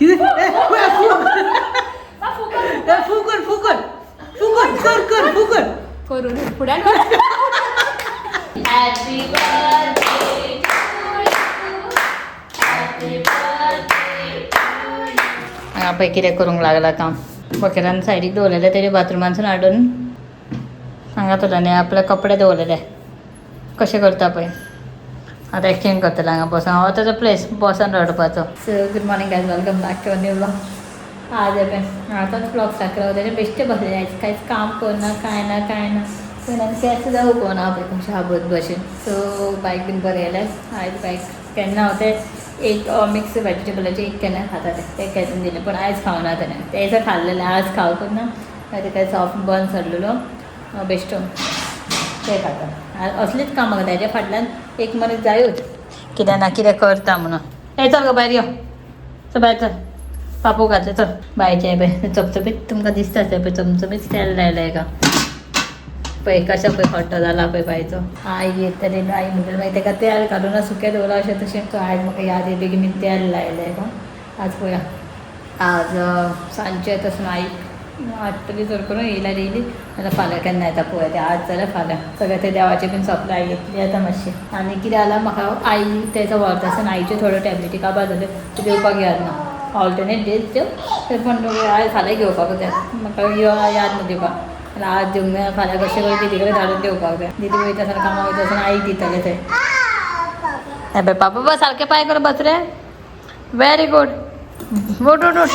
फुकट फुकट फुकट कर कर फुकट करून फुड्यान हॅपी बर्थडे हांगा पळय कितें करूंक लागला काम. बकेटान सायडीक दवरलेले तेजे बाथरुमानसून हाडून हांगा तुला आपले कपडे दवरलेले. कशें करता पळय आतां एक्सचेंज करतले हांगा बसून. हो ताजो प्लेस बसून रडपाचो. So good morning guys, welcome back to new vlog. आज पळय आतांच ब्लॉग स्टार्ट केला. तेजे बेश्टे बसले आयज, कांयच काम करना, कांय ना कांय ना. पूण आनी केंस सुद्दां उगोवना पळय तुमच्या हाबत भशेन. सो बायक बीन बरें येयलें आयज. बायक केन्ना हांव तें एक मिक्स वेजिटेबलाचें एक केन्ना खाता तें तें केन्ना दिलें, पूण आयज खावना तेणें. तें दिसा खाल्लेलें, आज खावंकच ना. मागीर तेका सॉफ्ट बन सरलेलो बेश्टो ते खाता. असलीच कामां करता. हेज्या फाटल्यान एक मनीस जायूच, कितें ना कितें करता म्हणून. ए चल गो भायर यो, चल भायर चल. पापू घातले चल. बायचें पळय चमचमीत तुमकां दिसता आसतलें पळय, चमचमीत तेल लायलें हेका पळय. कशें पळय खड्डो जाला पळय बायचो. आई येतली, आई म्हणटली मागीर तेका तेल घालून सुकें दवरलां अशें तशें. सो आयज म्हाका याद येयली की मी तेल लायलें हेका. आज पळया, आज सांजचें तशें आई हाडटली चड करून. येयल्यार येयली, नाल्यार फाल्यां केन्ना येता पळोवया. तें आज जाल्यार फाल्यां सगळें तें देवाचें बीन सोंपलें. आई येतली आतां मातशी. आनी कितें जालां म्हाका, आई तेजो व्हरता आसतना आईच्यो थोड्यो टॅबलेटी काबार जाल्यो, त्यो दिवपाक याद ना. ऑल्टरनेट डेज त्यो ते, पण आयज फाल्यां घेवपाक जाय म्हाका. यो याद ना दिवपाक. आज दिवंक जाय, फाल्यां कशें करून दिदी कडेन धाडून दिवपाक जाय. दिदी वयता आसतना, कामाक वयता आसतना आईक दितलें तें. हे पळय बाबा, सारकें पांय करून बस रे. व्हेरी गुड, उठ उठ उठ.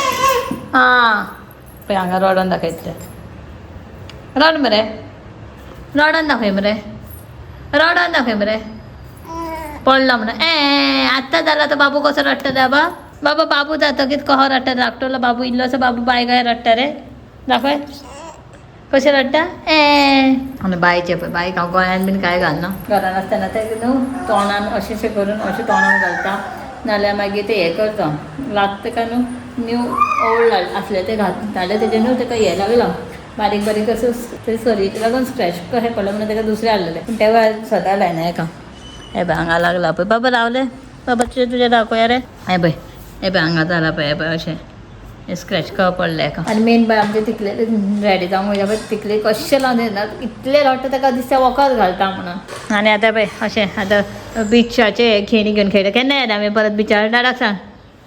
आं पळय हांगा रडोन दाखयतले. रड मरे, रडोन दाखय मरे, रडोन दाखय मरे. पडला म्हणून ए आत्तां जाला तो बाबू कसो रडटा रे बाबा. बाबा बाबू जातकीच कसो रडटा धाकटलो बाबू, इल्लोसो बाबू बाय काय रडटा रे. दाखय कशें रडटा ए. आनी बायचें पळय, बायक हांव गोंयान बीन कांय घालना. घरान आसतना तें न्हू तोंडान अशें अशें करून अशें तोंडान घालता, नाल्यार मागीर तें हें करता लागता तेका न्हू. न्यू ओल्ड आसलें तें घालतालें तेजें न्हू, तेका हें लागलां बारीक बारीक असो ते सरीक लागून स्क्रॅच कशें पडलें म्हणून तेका दुसरें हाडलेलें, पूण तें सदां लायना हेका. हे पळय हांगा लागला पळय बाबा, रावलें बाबा तुजें तुजें दाखोवया रे. हे पळय, हे पळय हांगा जाला पळय, हे पळय अशें हे स्क्रॅच कळ पडलें हेका. आनी मेन बाय आमचे तिकले रेडी जावंक वयता पळय, तिकले कशें लावन दिना, इतलें रडटा ताका दिसता वखद घालता म्हणून. आनी आतां पळय अशें आतां बिचाचे खेणी घेवन खेळटा. केन्ना येता आमी परत बिचार? डाडाक सांग,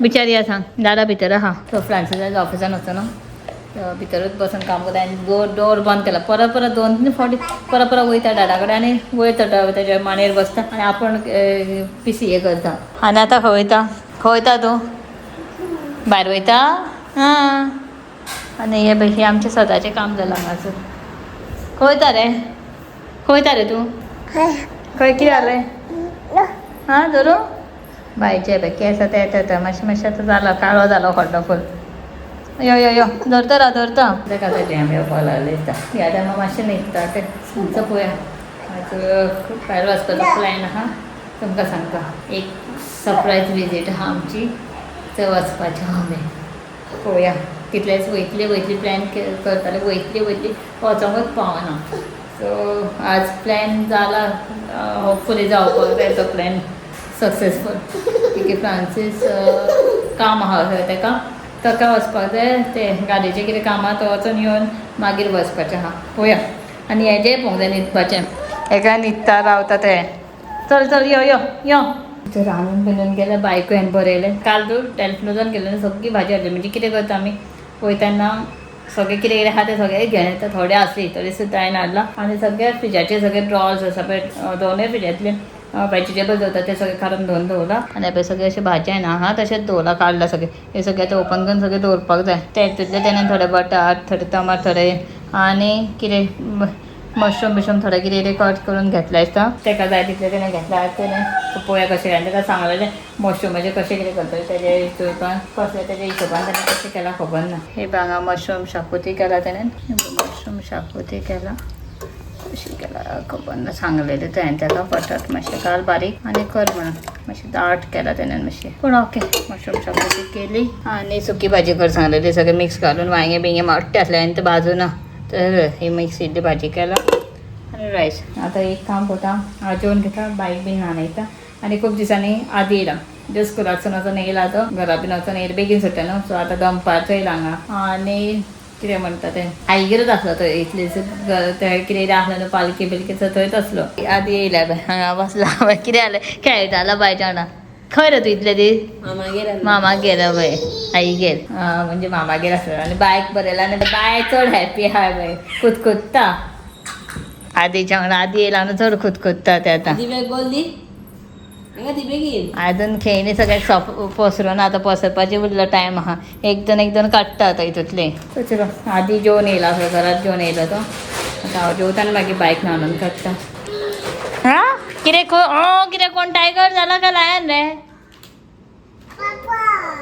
बिचार या सांग. डाडा भितर आहा. तो फ्रांसीस ऑफिसान वचो न्हू, भितरूच बसून काम करता आनी डोर बंद केला. परत परत 2-3 फावटी परत परत वयता डाडा कडेन आनी वयर चडटा, तेज्या मांडयेर बसता आनी आपूण पिसी हे करता. आनी आतां खंय वयता? खंय वयता तूं? भायर वयता? आं आनी हे पळय, हें आमचें सदांचें काम जालां हांगासर. खंय वयता रे? खंय वयता रे तूं? खंय कितें जालें? आं धरू बायचे पळय केंस आतां येता येता मातशें मातशें आतां जाला, काळो जालो खड्डो फूल. यो यो यो, धरता राव, धरता. ताका आतां जॅम येवपाक लागले दिसता. ह्या टायमार मातशें न्हिदता तें. चल पळोवया, आज भायर वचपाचो प्लॅन आहा. तुमकां सांगता, एक सरप्रायज विजीट आहा आमची, थंय वचपाचें आहा आमी. पळोवया कितलेच वयतली वयतली प्लॅन करताले, वयतली वयतली वचोंकच पावना. सो आज प्लॅन जाला, होपफुली जावपाक जाय तो प्लॅन सक्सेसफूल. की फ्रांसीस काम आहा थंय, तेका ताका वचपाक जाय, तें गाडयेचें कितें काम आहा, तो वचून येवन मागीर वचपाचें आहा. पळोवया. आनी हेजेंय पळोवंक जाय, न्हिदपाचें. हेका न्हिदता रावता तें. चल चल, यो यो यो. थंय रांदून बिंदून गेलें बायको हांवें बरयलें. काल तूं टेल्फ्लोजान गेलें, सगळी भाजी हाडली. म्हणजे कितें करता आमी, वयताना सगळें कितें कितें आहा तें सगळें घेवन येता. थोडे आसली तरी सुद्दां हांवें हाडलां. आनी सगळे फ्रिजाचे सगळे ड्रॉर्स आसा पळय, दोनूय फ्रिजांतले वेजिटेबल्स दवरता ते सगळे काडून धुवन दवरला. आनी पळय सगळे अशें भाजी हांवें आहा तशेंच दवरला, काडला सगळें. हे सगळें आतां ओपन करून सगळें दवरपाक जाय. तेतूंतले तेणें थोडे बटाट, थोडे टमाट, थोडे आनी कितें मशरूम बिशरूम थोडे कितें कितें कट करून घेतले आसता. ताका जाय तितलें तेणें घेतलें. तेणें पळोवया कशें. आनी ताका सांगलेलें मशरूमाचें कशें कितें करतलें, तेजे हिशोबान कसलें, तेजे हिशोबान तेणें कशें केलां खबर ना. हे हांगा मशरूम शाकुती केला तेणें, मशरूम शाकुती केला, कशी केला खबर ना. सांगलेलें तेणें ताका बटाट मातशें घाल बारीक आनी कर म्हणून, मातशें दाट केला तेणें मातशें, पूण ओके. मशरूम शाकुती केली आनी सुकी भाजी कर सांगलेली, सगळें मिक्स घालून. वांयगें बिंगे मोट्टें आसलें आनी तें भाजूना तर ही मिक्स इल्ली भाजी केला आनी रायस. आतां एक काम करता, हांव जेवण घेता, बायक बीन न्हाणयता. आनी खूब दिसांनी आदी येयला. जो स्कुलाकसून वचून येयला तो घरा बीन वचून येयला बेगीन सुट्टा न्हू. सो आतां दनपारचो येयला हांगा आनी कितें म्हणटा तें आईगेरच आसलो तो इतले थंय कितें आसलो न्हू पालकी बिलकी सो थंयच आसलो. आदी येयला बाय हांगा बसला बाय कितें जालें खेळटालो बायच्या वांगडा. खंय रे तूं इतले दीस? मामागेर बाय आईगेर म्हणजे मामागेर आसलो आनी बायक बरयला आनी बाय चड हॅपी आहा बाय कुतकुत्ता आदीच्या वांगडा. आदी येयला न्हू चड कुतकुत्ता ते आतां. अजून खेळणी सगळ्याक सोप पसरून आतां पसरपाची उरलो टायम आहा. एक दोन एक दोन काडटा आतां हितूंतले. सो चलो आदी जेवन येयला सो घरात जेवन येयलो तो. आतां हांव जेवता आनी मागीर बायक न्हाणून काडटा. हा कितें कितें कोण टायगर जाला काय लायन रे?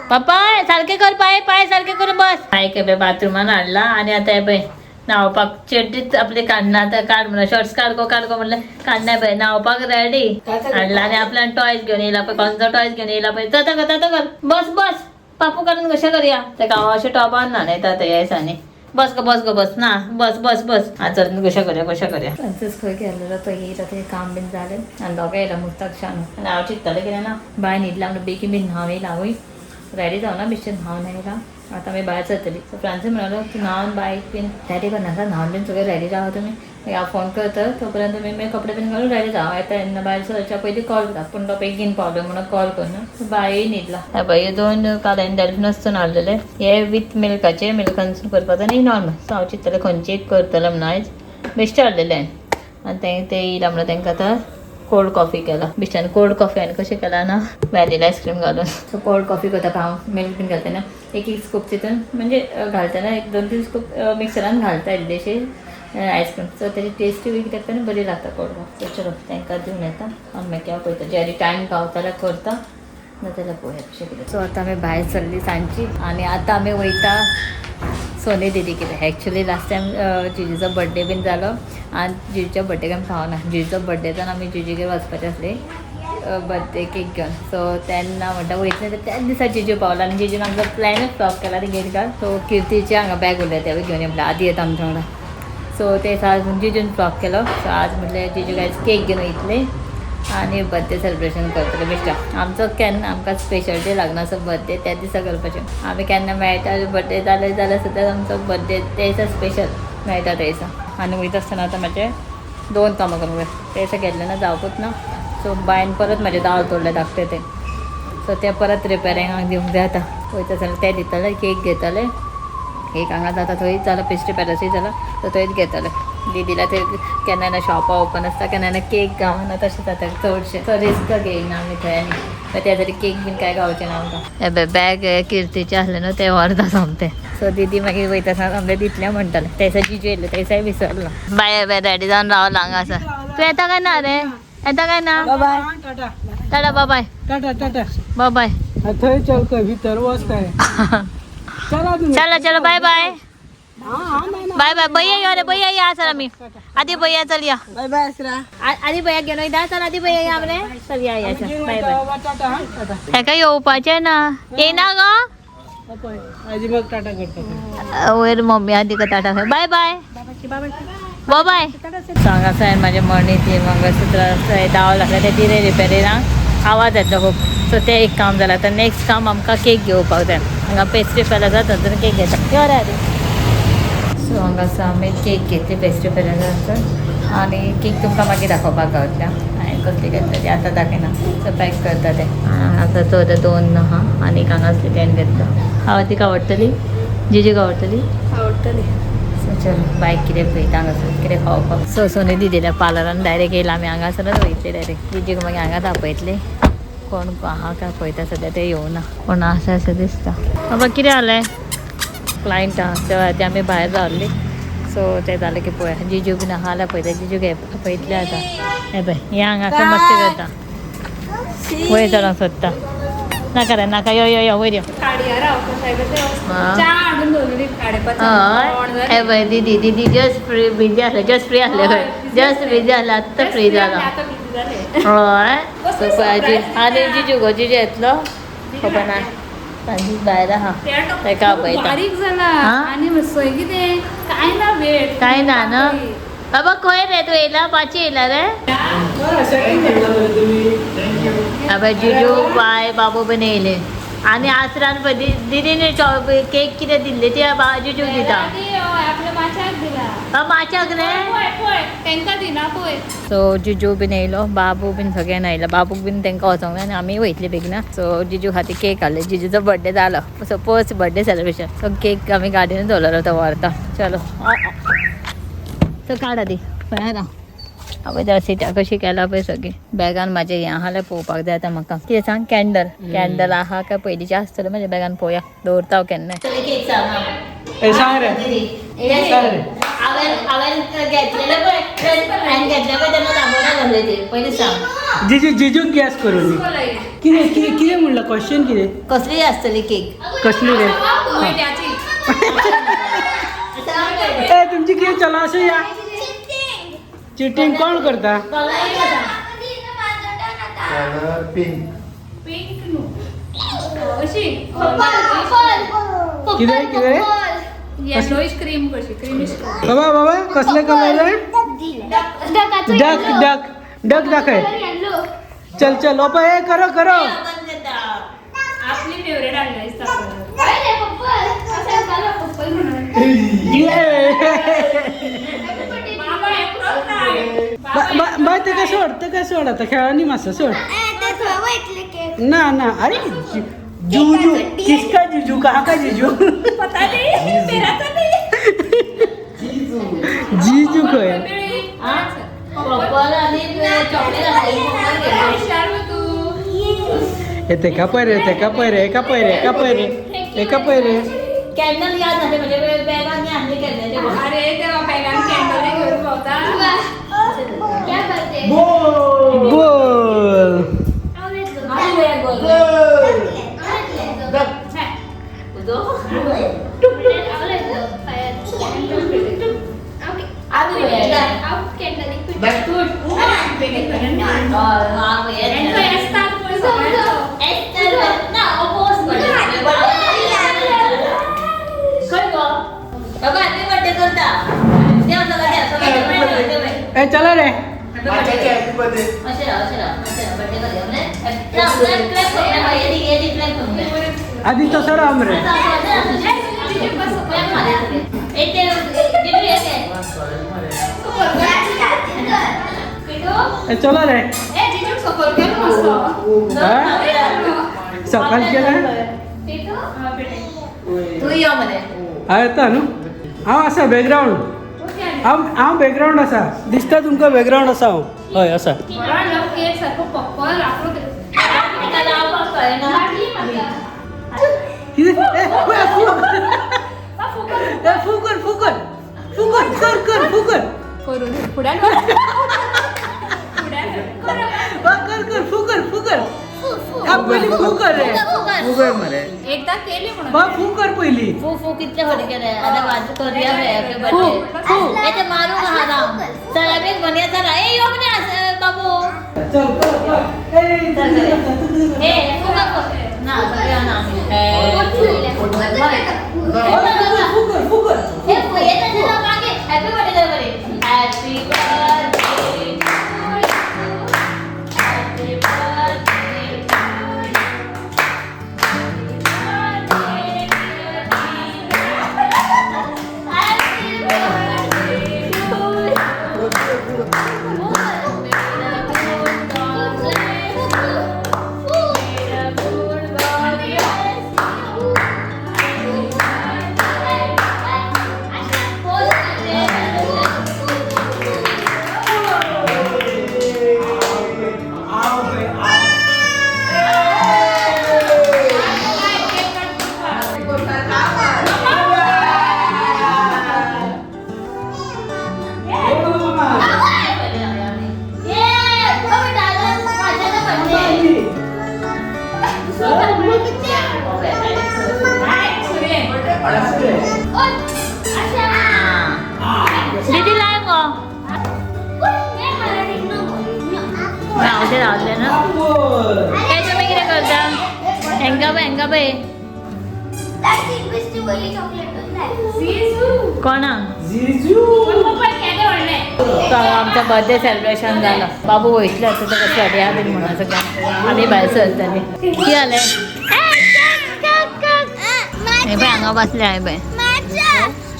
पप्पा सारकें कर पाय पाय सारकें करून बस. बायक पळय बाथरुमान हाडला आनी आतां हें पळय न्हांवपाक चेड्डीच आपली काडना आतां. काड म्हणून शर्ट्स काड गो काड गो म्हणलें काडना पळय न्हांवपाक रेडी हाडला आनी आपल्यान टॉयज घेवन येयला पळय. खंयचो टॉयज घेवन येयला पळय. जाता कर जाता कर बस बस पापू काडून कशें करया तेका हांव अशें टॉपान न्हाणयता ते ह्या दिसांनी. बस गो बस गो बस ना बस बस बस आं चल कशें करया कशें करया. फ्रांसीस खंय गेल्लो तो येयला तें काम बीन जालें आनी दोगां येयला मुक्ताक शानू. आनी हांव चिंत्तालें कितें ना बाय न्हिदला म्हणून बेगीन बीन न्हांव येयला हांवूय रेडी जावना बेश्टें न्हांवन येयला. आतां आमी भायर सरतली. सो फ्रांसीस म्हणालो तूं न्हांवन बायक बीन रेडी करनाका न्हांवन बीन सगळें रेडी रावा तुमी. मागीर हांव फोन करता तो पर्यंत तुमी मागीर कपडे बीन घालून रेडी जाव. येता तेन्ना भायर सरच्या पयलीं कॉल करता पूण तो बेगीन पावलो म्हणून कॉल करना. बाय न्हिदला. हे पळय दोन काल हांवें डॅल्फिनसून हाडलेले हे विथ मिल्काचे मिल्कानसून करपाचो आनी नॉर्मल. सो हांव चिंत्तालें खंयचे एक करतलें म्हणून आयज बेश्टें हाडलेलें हांवें. आनी ते येयला म्हणून तांकां आतां कोल्ड कॉफी केला बेश्ट्यान. कोल्ड कॉफी हांवें कशें केला ना व्हॅनिला आयस्क्रीम घालून. सो कोल्ड कॉफी करता हांव मिल्क बीन घालतना एक एक स्कूप तितून म्हणजे घालतना एक 2-3 स्कूप मिक्सरान घालता इल्लेशे आयस्क्रीम. सो तेजी टेस्टी बी कित्याक आनी बरी लागता कोल्ड कॉफी. सो चलो तांकां दिवन येता आनी मागीर हांव पळयता जेरी टायम गावता जाल्यार करता नाजाल्यार पळोवया कशें कितें. सो आतां आमी भायर सरली सांजची आनी आतां आमी वयता सोनी दिदी कितें. एक्चुली लास्ट टायम जिजूचो बड्डे बीन जालो आनी जिजूच्या बड्डेक आमी पावना. जिजूचो बड्डे जावन आमी जिजूगेर वचपाचें आसलें बड्डे केक घेवन. सो तेन्ना म्हणटा वयतलें तर त्याच दिसा जिजू पावला आनी जिजून आमचो प्लॅनूच फ्लॉप केला आनी घेवन घाल. सो किर्तीचे हांगा बॅग उरलें तेवूय घेवन यो म्हणल्यार आदी येता आमच्या वांगडा. सो ते दिसा जिजून फ्लॉप केलो. सो आज म्हटलें जिजू आयज केक घेवन वयतले आनी बड्डे सेलिब्रेशन करतले बेश्टा. आमचो केन्ना आमकां स्पेशल डे लागना असो बड्डे त्या दिसा करपाचें. आमी केन्ना मेळटा बड्डे जाले जाल्यार सुद्दां आमचो बड्डे ते दिसा स्पेशल मेळटा त्या दिसा. आनी वयता आसतना आतां म्हाजें 2 कामां करूंक जाय. ते दिसा गेल्लें ना जावपूच ना. सो बायन परत म्हाजें दाळ तोडलें धाकटें तें. सो तें परत रिपेरिंगाक दिवंक जाय. आतां वयता आसतना तें दितलें केक घेतलें एक हांगा जाता थंयच जाला पेस्ट्री पॅलसूय जाला सो थंयच घेतलें. दिदीला थंय केन्ना केन्ना शॉपां ओपन आसता केन्ना केन्ना केक गावना तशें जाता चडशें. सो रिस्क घेयना आमी थंय आनी त्या तरी केक बीन काय गावचें ना आमकां. हे पळय बॅग किर्तीचें आसलें न्हू तें व्हरता सोमतें. सो दिदी मागीर वयता आसतना सोमतें दितलें म्हणटालें. त्या दिसा जिजू येयल्लो त्या दिसाय विसरलो. बाय बाय रेडी जावन रावला हांगा आसा. तूं येता काय ना रे? येता काय ना? Tata tata bye Tata tata bye. थंय चल खंय भितर वच थंय. चला तुमी. चलो चलो बाय बाय बाय बाय. भैया यो रे भैया या सर आमी आदी भैया चल या. बाय बाय असरा. आदी भैया घेवन वयता चल आदी भैया या मरे चल या या चल बाय बाय. टाटा हा टाटा. हेका येवपाचें ना येना गो. आजी मग टाटा करता. वयर मम्मी आदी का टाटा बाय बाय बाय बाय. हांगासर हांवें म्हाजें मणी ती मंगळसूत्र दाव लागला ते दिले रिपेरींगाक आवाज येतलो खूब. सो तें एक काम जालां. आतां नेक्स्ट काम आमकां केक घेवपाक जाय. हांगा पेस्ट्री पॅलस आसा थंयसर केक घेता. यो रे आदी. सो हांगासर आमी केक घेतली पेस्ट्री पॅलसांतसून आनी केक तुमकां मागीर दाखोवपाक गावतल्या हांवें कसली घेतली ती आतां दाखयना. सो पॅक करता तें हांगासर चवदा 2 आहा आनी एक हांगा आसली तेणें घेतलो. हांव तिका आवडटली जिजूक आवडटली. आवडटली. सो चलो बायक कितें पळयता हांगासर कितें खावपाक. सो सोनी दिदील्या पार्लरान डायरेक्ट येयला आमी हांगासरच वयतली डायरेक्ट. जिजूक मागीर हांगाच आपयतली. कोण आहा काय पळयता सद्या ते येवना कोण आसा अशें दिसता. बाबा कितें जालें? क्लायंट आहा तेव्हा ते आमी भायर रावल्ली. सो ते जालें की पळोवया जिजू बीन आहा जाल्यार पळयता. जिजूक आपयतले आतां. हे पळय हे हांगासर मस्ती करता वयर चडोंक सोदता. नाका रे नाका यो यो यो वयर यो. हय हे पळय दिदी दिदी जस्ट फ्री बिजी आसले जस्ट फ्री आसले खंय जस्ट बिजी आसले आत्तां फ्री जाला. हय सो पळय आनी जिजू गो जिजू येतलो खबर ना. तांची भायर आहा तेका आपयता. बारीक जाला आनी मातसो कितें काय ना वेळ काय ना न्हू बाबा खंय रे तूं येयला पाची येयला रे? बरं सेटिंग केलं बरं तुम्ही. आबे जिजू बाय बाबू बीन येयले आनी आसरान पळय दिदीने केक कितें दिल्ली ती जिजूक दिता. आपल्या माच्याक दिला. माच्याक रे पळय तेंकां दिना पळय. सो जिजू बीन येयलो, बाबू बीन सगळ्यांना येयलो. बाबूक बीन तेंकां वचोंक जाय आनी आमी वयतली बेगीन. सो जिजू खातीर केक हाडले. जिजूचो बर्थडे जालो, so first birthday celebration. So cake आमी गाडयेनूच दवरलो, तो व्हरता. चलो सो काड आदी पळय राव. हांवें त्या सिटा कशी केला पळय सगळी बॅगान म्हाजें हें आहा जाल्यार पळोवपाक जाय आतां म्हाका. कितें सांग, कॅन्डल कॅन्डल आहा काय पयलींचें आसतलें म्हाज्या बॅगान, पळोवया दवरता हांव केन्नाय. केक सांग सांग रे. हांवें घेतलेलें पळय, हांवें घेतलें पळय तेन्ना दामोदर घातले ते पयलीं सांग. जिजू जिजूक गॅस करून कितें कितें कितें म्हणलां क्वेश्चन कितें? कसली आसतली केक? कसली रे? ए तुमची कितें चला अशें या चिटींग कोण करता? Colour pink. पिंक न्हू अशी कितें कितें? येलोइश क्रीम कशी, क्रीमिश. बाबा बाबा कसले कलर रे? डक डक डक दाखय. चल चल ओपा हे करो करो. आपली फेवरेट हाडली दिसता. बाय तेका सोड, तेका सोड आतां खेळांनी मातसो सोड. ना ना अरे जुजू किसका जुजू, कहाँ का जुजू? पता नहीं, मेरा तो नहीं. जीजू खंय? पर्पल आनी चॉकलेट आसतली. हे तेका पळय रे, तेका पळय रे, एका पळय रे, एका पळय रे, एका पळय रे. कॅन्डल याद जालें म्हणजे बॅगान आसली कॅन्डल. अरे तेव्हा बॅगान कॅन्डल घेवन भोंवता. बोल. ए चला रे. आधी तसो राम रे. ए चला रे. सकाळ केलं तू यो मरे. हांव येता न्हू. हांव आसा बॅकग्रावंड, हांव हांव बॅकग्रावंड आसा दिसता तुमकां? बॅकग्रावंड आसा हांव. हय आसा. कितें? फू कर, फू कर, फू कर, कर कर फू कर, कर कर फू कर, फू कर पयलीं, फू कर रे. फू कर मरे. एकदा केली म्हणून बा फू कर पयलीं. फू फू कितले फावटी केले आतां वाज करुया हॅपी बर्थडे. ए ते मारूंक आहा राव चला बेगीन म्हणया चला. ए यो मरे बाबू. चल कर कर. ए ए फू कर ना सगळ्या ना. फू कर, फू कर. हे फू येता तेन्ना मागीर हॅपी बर्थडे कर बरे. Happy birthday happy birthday. दीदी लाय गो. रावते रावते ना हे तुमी कितें करता? हेंका पळय, हेंका पळय. कोणाक? जिजू. पप्पा केदे व्हडले. सो आमचो बर्थडे सेलिब्रेशन जालो. बाबू वयतले आतां ताका चलया बीन म्हणून सगळ्यांक. आमी भायर सरतली. कितें जालें? हे पळय हांगा बसले हांवें पळय.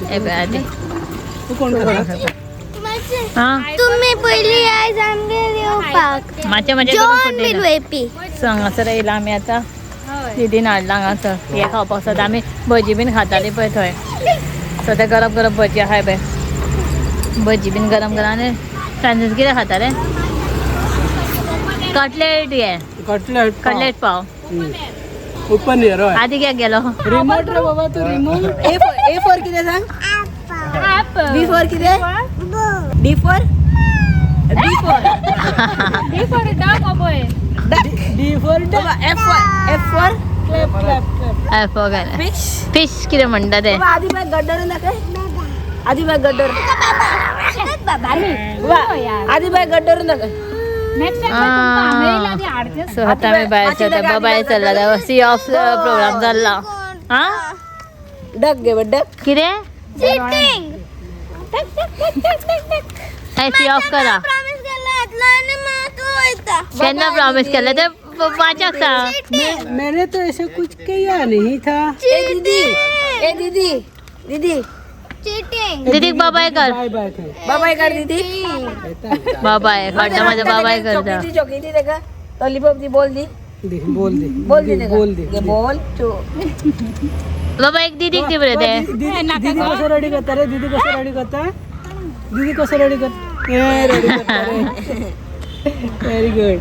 हे पळय आदी. तू कोण करता? हां तुम्ही पयली आयज आमगेर येवपाक मातशें मातशें जॉन बीन वयपी. सो हांगासर येयला आमी आतां. दिदीन हाडला हांगासर हें खावपाक सोदता आमी. भजी बीन खाताली पळय थंय. सो ते गरम गरम भजी आहाय पळय. भजी बीन गरम गरम. आनी फ्रांसीस कितें खाता रे? कटलेट हे. कटलेट. कटलेट पाव. Open here. आदी कित्याक गेलो? रिमोट रे बाबा, तू रिमोट. ए फॉर कितें सांग? बी फॉर कितें? D for? D for. D for dog अबोय. D for. F for, F for clap clap clap. F वगैरे. फिश. फिश कितें म्हणटा ते? बाबा आदी बाय गड्डर दाखय. आदी बाय गड्डर. आदी बाय गड्डर दाखय. नेक्स्ट टाइम तुमकां हांगा येयला ती हाडचे. सो आतां आमी भायर सरता. बाय चल्ला. सी ऑफ प्रोग्राम जाल्लो. आं डक गे डक. कितें? चिटिंग. ए सी ऑफ करा. प्रॉमिस केला येतलो आनी मात वयता. केन्ना प्रॉमिस केलें तें वाचक सांग. मैंने तो ऐसे कुछ किया नहीं था. ए दीदी, ए दीदी, दीदी. चिटिंग. दीदीक बाबाय कर. बाय बाय कर. बाबाय कर दीदी. बाबाय खड्डा माझा बाबाय करता. चॉकलेटी, चॉकलेटी ताका लॉलीपॉप दी. बोल दी. दे बोल दे. बोल दी ताका. बोल दे. घे बोल चो. बाबा एक दीदीक दी बरे ते. दीदी दीदी कसं रेडी करता रे? दीदी कसं रेडी करता? दीदी कसं रेडी करता? रेडी करता रे. Very good.